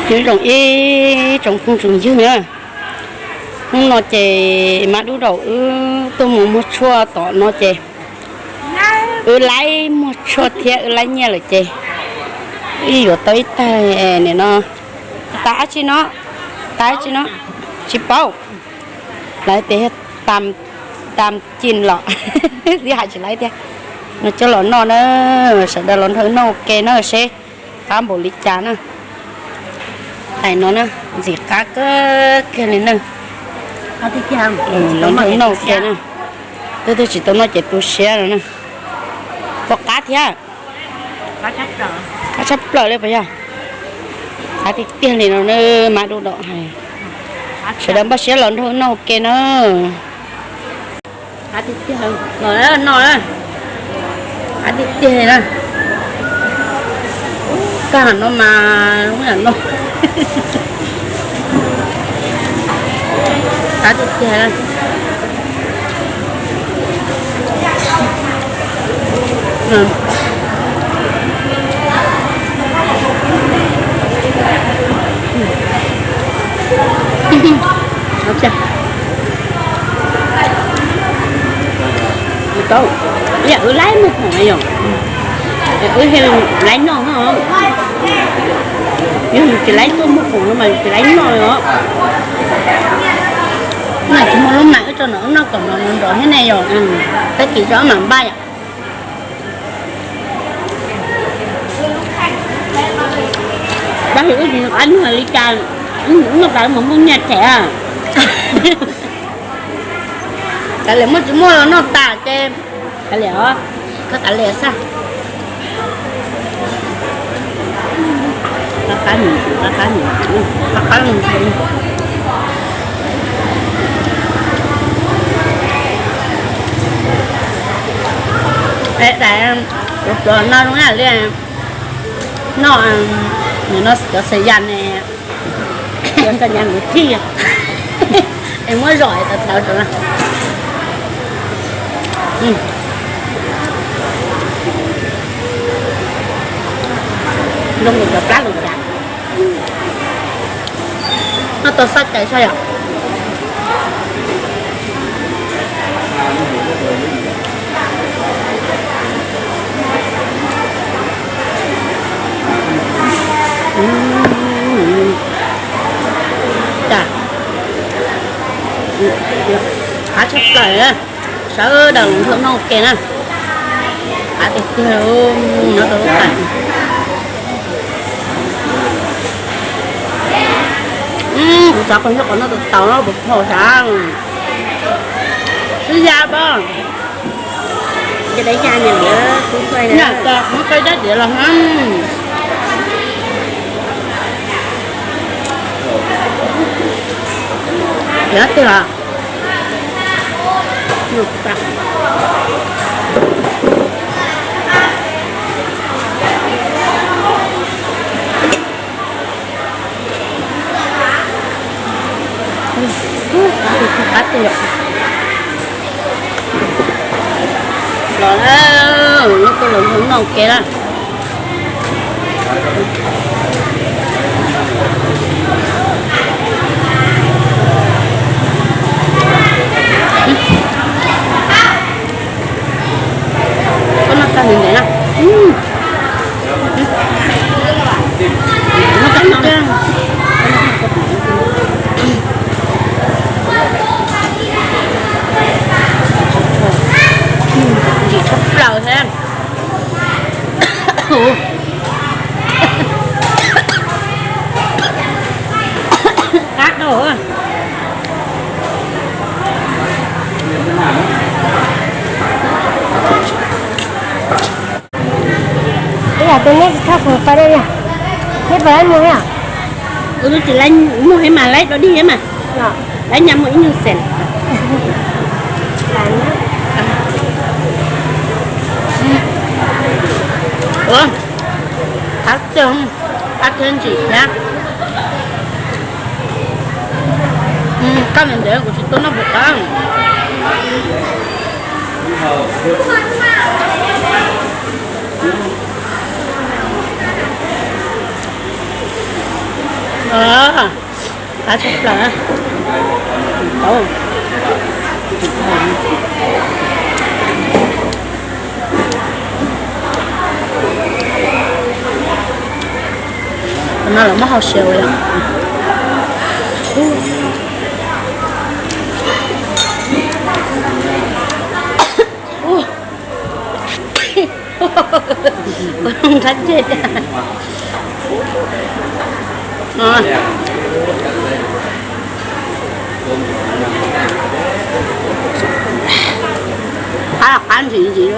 Nyob zoo ib tsoom phooj tsoom ywg na, hnub no ces Mab Dub Daum wb tuaj mus muag tshuaj tom no ces wb laib muag tshuaj thiab wb laib nyiaj lawm ces wb yuav tau ib tag nim no. Tas dab tsi no, tas dab tsi no, tsis paub. Lawv tias tam, tam cin los, twb hais tsis laib tiag. No coj los noj na, sawv daws los nrog noj ua ke na seb qab npaum li cas na. Tais no na, ntxim qab kawg kiag li na. Los nrog noj ua ke na. Twb twb tsis tau noj ces tu siab no na. Puas qab thiab? Qab tshaj plaws li puas yog? Qab tiag tiag li no na, Mab Dub Daum hais. Sawv daws npaj siab los nrog noj ua ke na. Qab tiag tiag, los noj na. Qab tiag tiag li na. Tag no mas zoo yam no. Qab tiag tiag. Tau, yam wb laib muag khoom na yom, wb laib noj no. Yog yus tsis laib tuaj muag khoom no mas yus tsis laib noj os. Mas tsis muaj lub mam wb tso no wb noj kom no nrov thiab ne yom. Tag kis tso wb mam npaj yom. Tab sis wb tsis nco qab nug li cas, noj tas mus muaj nyiaj them. Kav liam muaj tsis muaj los noj tas ces kav liam os, koj kav liam xwb. Qab qab, qab qab, qab qab. Es tas pluav no zoo li noj, nws no cov xav yas ne, cov xav yas mus thij, es muab zom tawv tawv rau na. Zoo li cov plab lus cas. Noj tau xab cai saib yom. Cas, qab tshaj plaws, sawv daws los nrog noj ua ke na. Qab tiag tiag, nyob rau lub tais. Kuv xav qhov nyob qhov no tau tau no puas phom sav. Xwb ya pab. Nyam tas muab qaib dab diav los na. Yog tiag los. Qab tiag. Los na, lub tuaj los nrog noj ua ke na. Koj noj tag ntev ntev na. Ntsim tshaj plaws thiab. Qab dhau. Ib yam tias neb tsis thaj foom pais dej yog neb puas laib muag thiab? Kuv twb tsis laib muag thiab mas laib dog dig thiab mas. Laib nyaj muag ib nyuag xees. Ua, qab tiag, qab thiab ntsim thiab. Qab ntev ntev kuv tsis tau noj puas qab. Qab tshaj plaws. Qhov no lawv muab hau siav yom. Nqab ceg. Qab qab ntsim ntsim.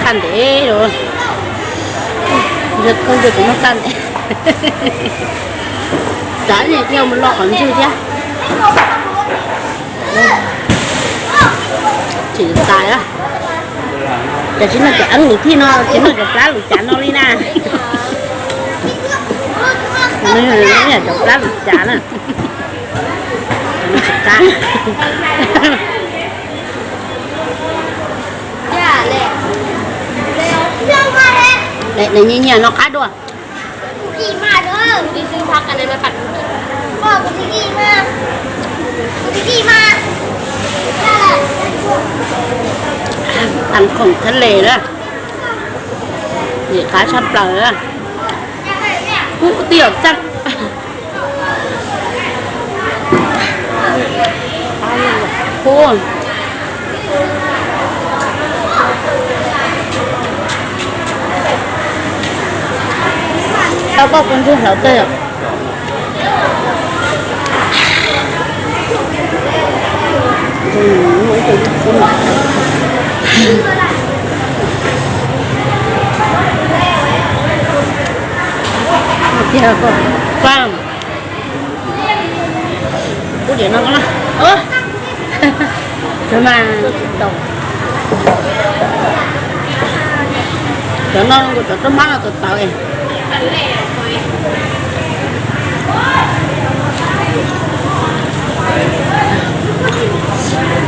Qab ntev los, koj yog tus muaj qab ntev. Tsav ne thiaj mus lo qhov ntswg thiab. Tsis tas, tam sim no cov eeb lus thij no tsis noj cov plab lus cav no li na. Noj cov plab lus cav na. Tsis qab. Nyias nyias no qab dua. Tag khoom thab les na, nim qab tshaj plaws na. Kub twb yog txaj. Tau poj kua ntsuag hlawv tawg. Ub, diam no, cov mas, cov no cov roj hmab no tawv tawv.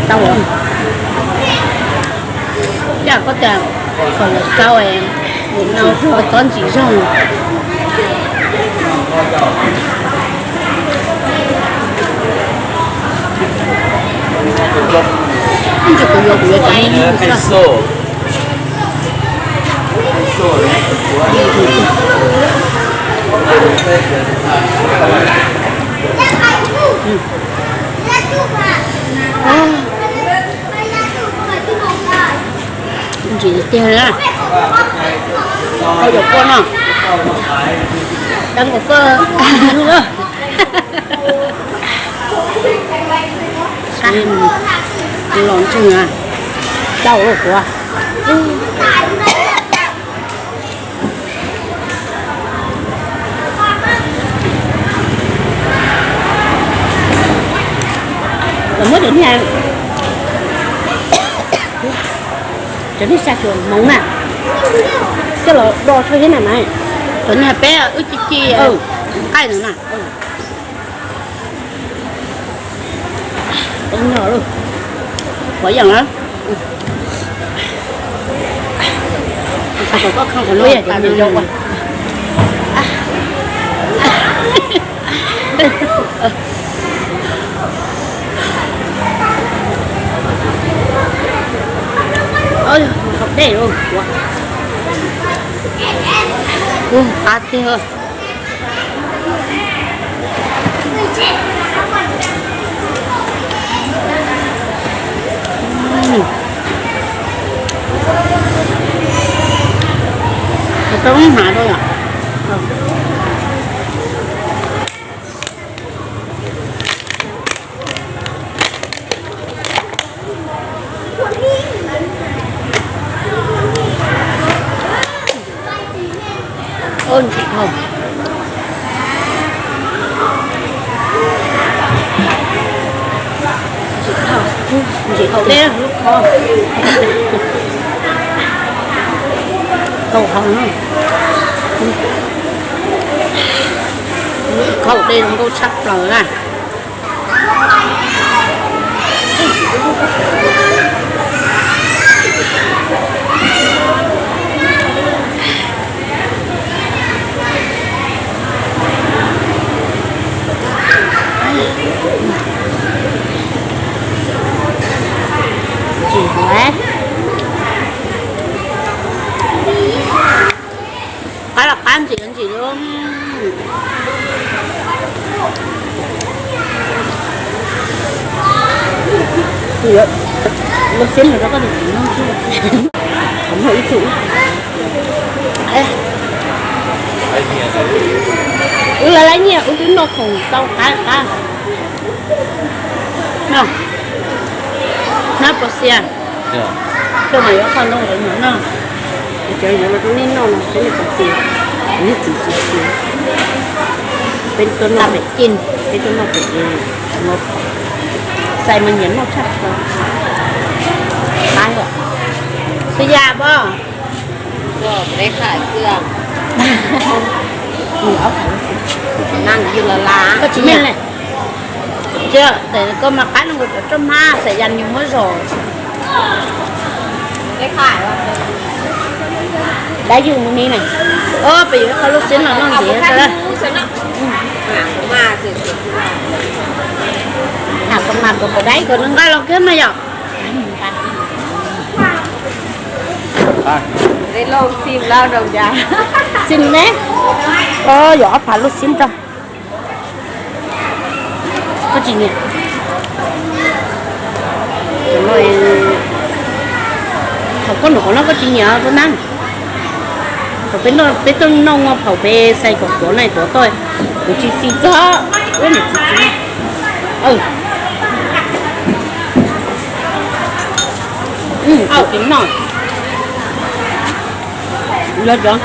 Tau, yam koj tias kom lawv tau, nim no txhob ntsim zog. Kuv yuav, kuv yuav cov no xwb. Ntsim tiag na. Koj yuav kua no, dab nkaus koj lub. Los ntswg na, tau lawm kuv. Los muab cov niag, cov niag xya xyuas hmoov na, coj los do tshuaj thiab na mas. Cov niag peb wb ci ci nqaij ntawd na. Qhov yeem na. Xav kom koj khoo qhov no, haus dej lauj. Ub, qab tiag. Tau hnav rau yom. Ntsim haus, ntsim haus dej lub qhov. Tau haus na. Lub qhov dej zoo nkauj tshaj plaws na. Lub xiab no rau koj tus txiv noj xwb. Muaj ib tug. Wb los lab nyiaj wb twb noj khoom tau qab qab. No, hnab pos xias. Coj mas yuav qhov ntoo ntawd no no. Cov yuav los rau nej noj no, peb nej pos xias, nej txiv txiv txiv. Peb tuaj noj pem cin, peb tuaj noj pem no. Xais mas nyiam noj tshaj plaws. Qab os. Xwb yam pom. Koj tsis nyiam li. Cia tes koj mas qab no kuv cov roj hmab xais yas nws muab zom. Dab yug mus ni na. Peb yuav ib qho lub xiab no noj ntxiv. Ham kom mas kom pom dab kom nws nqaij los kiag mas yom. Xim ne. Yog ob phav lub xiab nrog. Koj tsis nyiam. Thaum koj noj qhov no koj tsis nyiam koj nab. Thaum peb noj, peb tuaj noj ua phaum peb xais kom tuav na tuav toj, kuv tsis xis txog, wb niam txiv tsis noj. Tsis noj. Los cov,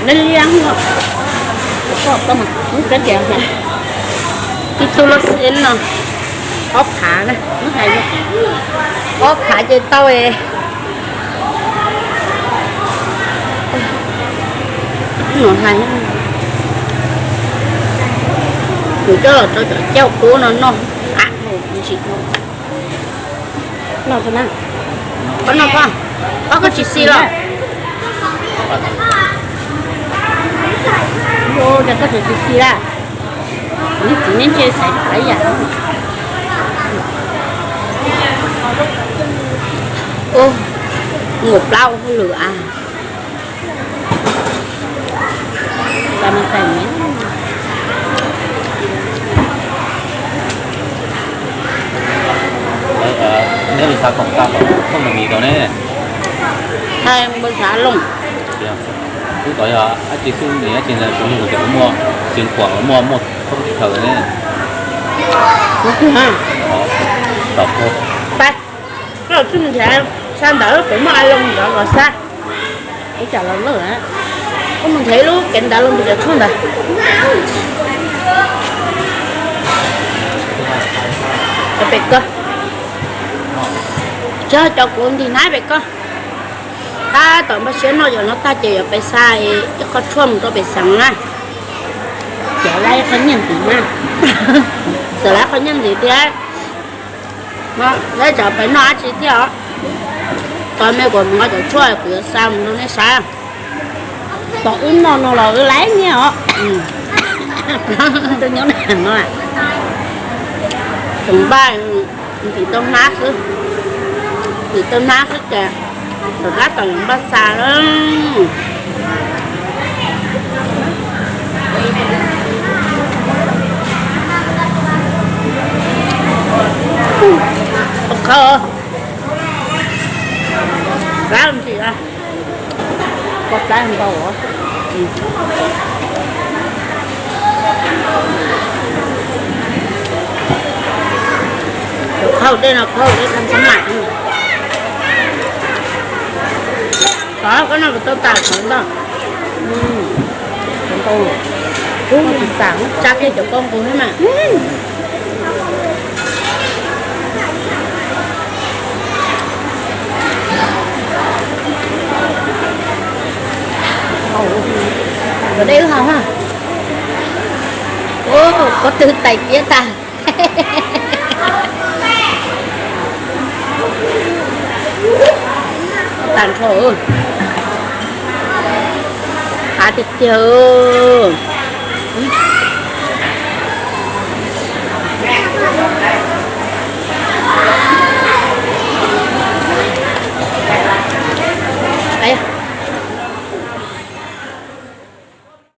liab liab no, koj mas, ib tug lub xiab no, ob phav na, ob phav ces tau. Nws hais, kuv coj los rau cov cauj kub no noj, qab mus tsis noj. Koj noj koj, koj tsis xis los? Yog koj tseem tsis xis lawm, neb txiv neb ntshe xaiv pab yam. Ua, mus plaub hauj lwm a. Neb li xav koom tau kom thooj nws mis rau neb. Hai npawg xav looj. Twb tau yog dab tsi xwb, nim dab tsi ntawd kuv nug tias kuv muaj xeev khuam los muaj, muaj thoob tib chaws ne. Kuv twg ha? Tom koj. Pab, koj los txij nrhiav xa ntawv, kuv muaj a looj ntawd los xa. Ib tsam los lawm, koj mus nrhiav ib lub kev ntawd los mus cov tshuaj ntawd. Pem ko, tsis yog cov kuv nti hnab pem ko. Tab tom npaj siab noj yom, noj tag ces yuav pes xa ib qho tshuaj mus rau pem xeev na. Cov lab qhov nyiaj ntxiv na, txawm lab qhov nyiaj ntxiv thiab. Lab tsam pes noj dab tsi thiab os. Tos me kuv mus nqa cov tshuaj kuv yuav xa mus rau nej saib. Tos wb noj no los wb lab nyiaj os. Tus nyob no, tseem npaj ntim tau hnab xwb, ntim tau hnab xwb ces tom qab tom yuav npaj xa lawm. Qhov, qab ntsis, koj plab ntau. Cov khau dej no khau dej khau xab mam. Qhov koj no kuv tau tas qhov ntau. Qhov ntau, tsa kiag cov koj nqus thiab mas. Cov dej wb haus ha. Ua, pob tw tais tiab tag. Tag nrho. Qab tiag tiag.